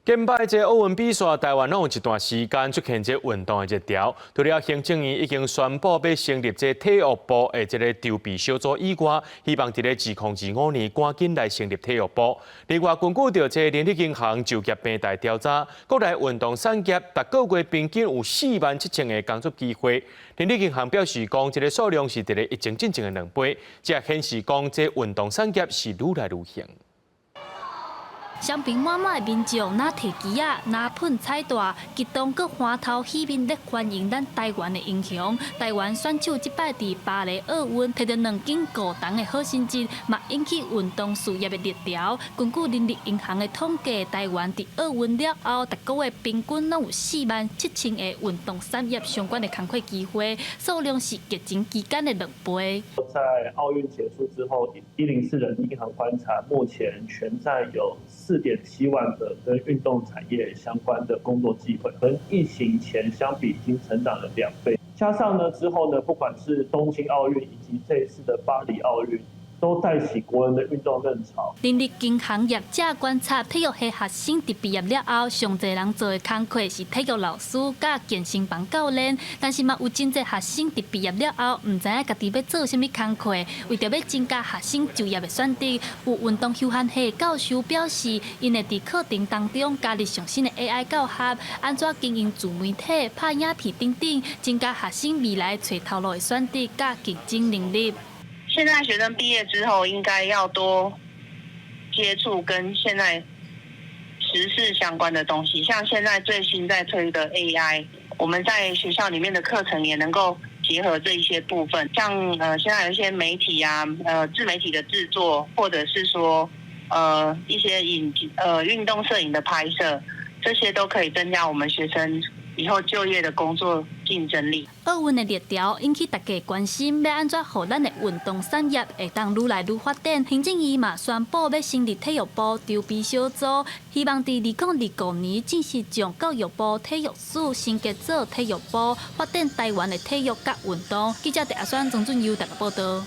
近擺這奧運比賽，台灣攏有一段時間出現這運動的熱潮。除了行政院已經宣布欲成立這體育部的這个籌備小組以外，希望佇咧2025年趕緊來成立體育部。另外，根據著這人力銀行就業平台調查，國內運動產業逐个月平均有4萬7千个工作機會。人力銀行表示講，這个數量是佇咧疫情進前的2倍，這顯示講這運動產業是愈來愈興。雙爿滿滿的民眾，若提旗仔，若噴彩帶，激動閣歡頭喜面咧歡迎咱台灣的英雄。台灣選手這擺佇巴黎奧運提著兩金五銅的好成績，嘛引起運動事業的熱潮。根據人力銀行的統計，台灣佇奧運了後，逐个月平均攏有4萬7千個運動產業相關的工課機會，數量是疫情期間的2倍。在奧運結束之後，104人力銀行觀察，目前全在有4.7萬個跟運動產業相關的工作機會，跟疫情前相比已經成長了2倍。加上呢之後呢，不管是東京奧運以及這一次的巴黎奧運，都帶起國人的運動熱潮。人力銀行業者觀察，體育系學生佇畢業了後，上濟人做的工課是體育老師佮健身房教練，但是嘛有真濟學生佇畢業了後，毋知影家己欲做啥物工課。為著欲增加學生就業的選擇，有運動休閒系教授表示，𪜶會佇課程當中加入上新的 AI 教學，按怎經營自媒體、拍影片等等，增加學生未來揣頭路的選擇佮競爭能力。現在學生畢業之後，應該要多接觸跟現在時事相關的東西，像現在最新在推的 AI，我們在學校裡面的課程也能夠結合這一些部分，像現在有一些媒體啊，自媒體的製作，或者是說一些運動攝影的拍攝，這些都可以增加我們學生以後就業的工作競爭力。奧運的熱潮引起大家關心，欲按怎予咱的運動產業會當愈來愈發展？行政院嘛宣布欲成立體育部籌備小組，希望佇2025年正式將教育部體育署升格做體育部，發展台灣的體育佮運動。記者鄭阿選、曾俊優台北報導。